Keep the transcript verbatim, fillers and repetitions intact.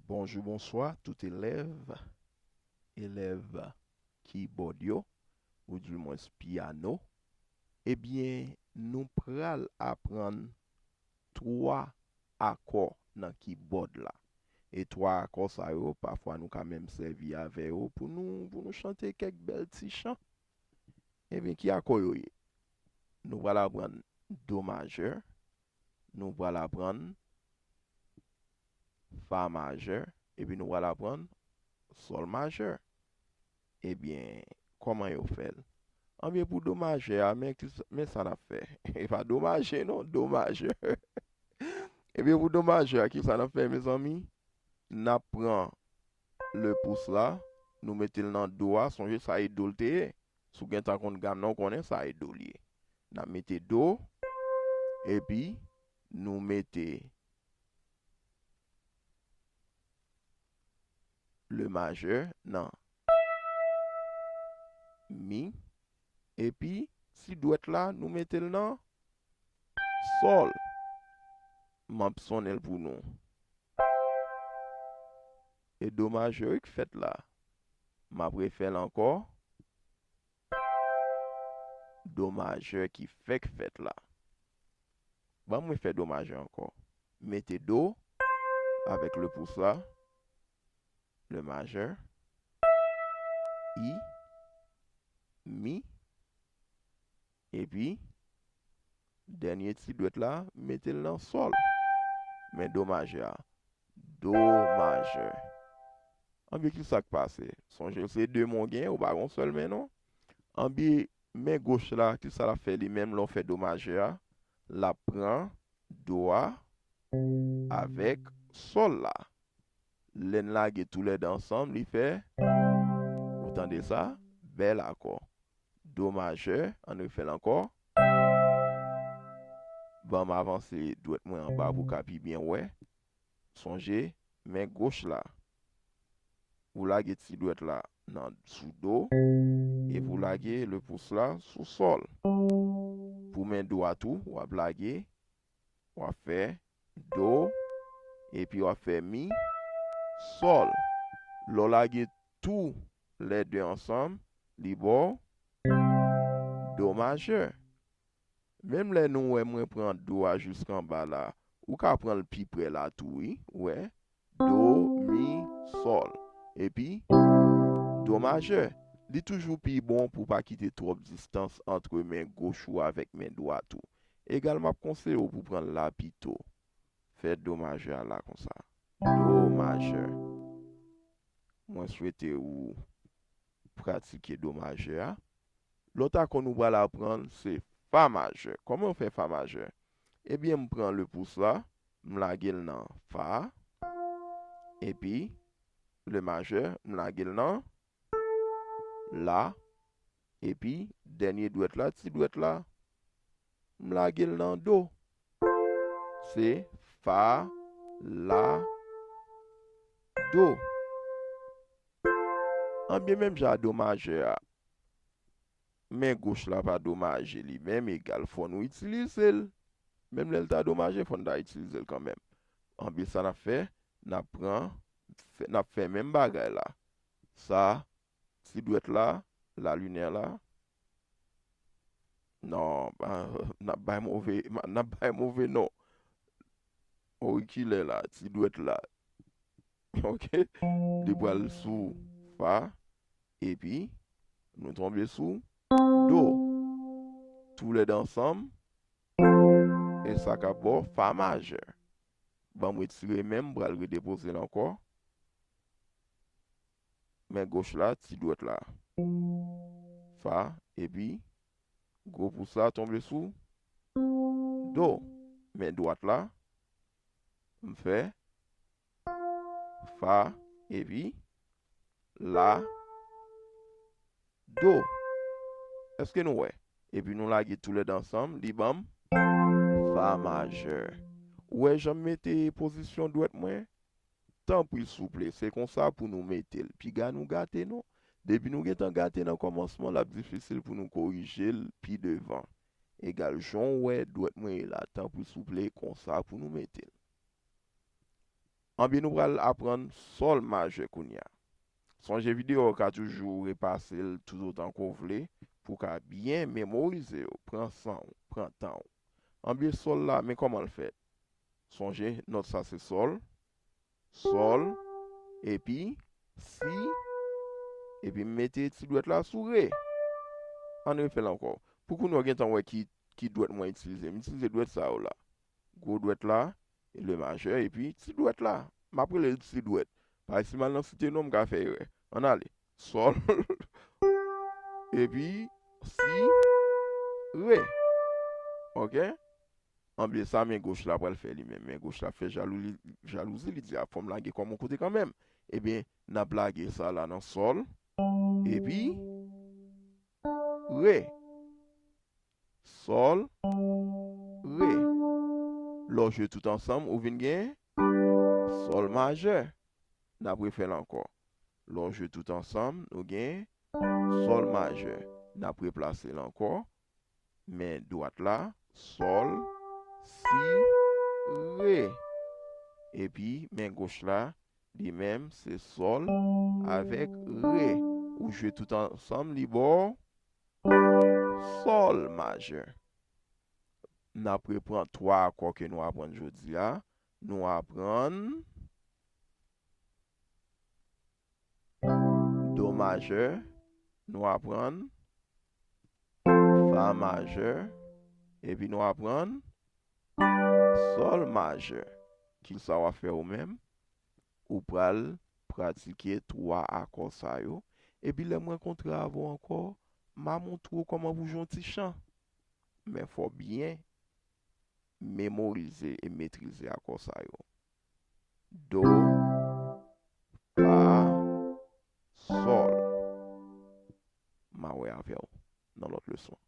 Bonjou, bonswa, tout elèv, elèv kibòd yo, ou dimwens pyano. Ebyen, nou pral aprann twa akò nan kibòd la. E twa akò sa yo, pafwa nou ka menm sèvi avè yo pou nou, pou nou chante kèk bèl ti chan. Ebyen, ki akò yo ye? Nou pral aprann do majè, nou pral aprann fa majè, epi nou pral aprann sòl majè. Ebyen, kòman yo fè l? Anbyen, pou do majè a, men ki sa, men sa n ap fè. E pa do majè non, do majè. Ebyen, pou do majè a, ki sa n ap fè, mezanmi? N ap pran le pous la, nou mete l nan do a, sonje sa e do l te ye. Si w gentan konn gam nan, ou konnen sa e do l ye. N ap mete do, epi nou mete le majè nan mi, epi ti dwèt la, nou mete l nan sòl. M ap sonnen l pou nou. E do majè wi k fèt la. M ap refè l ankò. Do majè ki fèk fèt la. Ban mwen fè do majè ankò. Mete do avèk le pous la, le majè, i, mi, epi dènye ti dwèt la, mete l nan sòl. Men do majè a. Do majè. Anbyen, ki sa k pase? Sonje, se de men w gen, ou pa gen yon sèl men non. Anbyen, men goch la, ki sa l ap fè li menm lè w fè do majè a? L ap pran do a avèk sòl la. Lè n lage toulède ansanm, li fè, ou tande sa? Bèl akò. Do majè, ann refè l ankò. Ban m avanse dwèt mwen anba pou w ka pi byen wè. Sonje, men goch la. Ou lage ti dwèt la nan sou do, epi w lage le pous la sou sòl. Pou men dwat ou, w ap lage, w ap fè do, epi w ap fè mi, sòl. Lè w lage tou lè de ansanm, li ba w do majè. Menm lè nou wè mwen pran do a jiskanba la, ou ka pran l pi prè la tou, wi. Ou wè? Do, mi, sòl. Epi, do majè. Li toujou pi bon pou w pa kite twòp distans ant men goch ou avèk men dwat ou. Egal, m ap konseye w pou w pran l la pito. Fè do majè a la konsa. Do majè. Mwen swete ou pratike do majè a. Lòt akò nou pral aprann se fa majè. Kòman yo fè fa majè? Ebyen, m pran le pous la, m lage l nan fa, epi le majè, m lage l nan la, epi dènye dwèt la, ti dwèt la, m lage l nan do. Se fa, la, do. Anbyen, menm jan a do majè a, men goch la pa do majè li menm, egal, fò nou itilize l. Menm lè l ta do majè, fò n ta itilize l kanmenm. Anbyen, sa n ap fè, n ap pran, fè, n ap fè menm bagay la. Sa, ti dwèt la, lalinè la. Non, n ap bay move, n ap bay move non. Orikilè la, ti dwèt la. Ok? Li pral sou fa, epi nou tonbe sou do. Toulède ansanm, e sa k ap ba w fa majè. Ban m retire men m, m pral redepoze l ankò. Men goch la, ti dwèt la. Fa, epi gwo pous la tonbe sou do. Men dwat la, m fè fa, epi la, do. Èske nou wè? Epi nou lage toulède ansanm, li ban m fa majè. Ou wè jan m mete pozisyon dwèt mwen? Tanpri souple, se konsa pou nou mete l. Piga nou gate non. Depi nou gentan gate nan kòmansman, l ap difisil pou nou korije l pi devan. Egal, jan w wè dwèt mwen ye la, tanpri souple, konsa pou nou mete l. Anben, nou pral aprann sòl majè kounye a. Sonje videyo a, ou ka toujou repase l toutotan ke w vle pou w ka byen memorize yo. Pran san w, pran tan w. Anben, sòl la, men kòman l fèt. Sonje, nòt sa se sòl, sòl, epi si, epi m mete ti dwèt la sou re. Ann refè l ankò. Pou kounye a w gentan wè ki, ki dwèt mwen itilize. M itilize dwèt sa yo la. Gwo dwèt la, e le majè, epi ti dwèt la. M ap rele l ti dwèt. Paske si m al nan site non, m ka fè erè. Ann ale. Sòl, epi si, re. Oke? Anben, sa men goch la pral fè li menm. Men goch la fè jalou, li, jalouzi, li di, "A, fò m lage kò m yon kote kanmenm." Ebyen, n ap lage sa la nan sòl, epi re. Sòl, re. Lè w jwe tout ansanm, ou vin gen sòl majè. N ap refè l ankò. Lè w jwe tout ansanm, nou gen sòl majè. N ap replase l ankò. Men dwat la, sòl, si, re. Epi men goch la, li menm, se sòl avèk re. Ou jwe tout ansanm, li ba w sòl majè. N ap reprann twa akò ke nou aprann jodi a. Nou aprann do majè, nou aprann fa majè, epi nou aprann sòl majè. Kisa w ap fè ou menm? Ou pral pratike twa akò sa yo. Epi lè m rankontre avè w ankò, m a montre w kòman pou w jwe yon ti chan. Men fò w byen memorize e metrize akò sa yo. Do, fa, sòl. M a wè avè w nan lòt leson.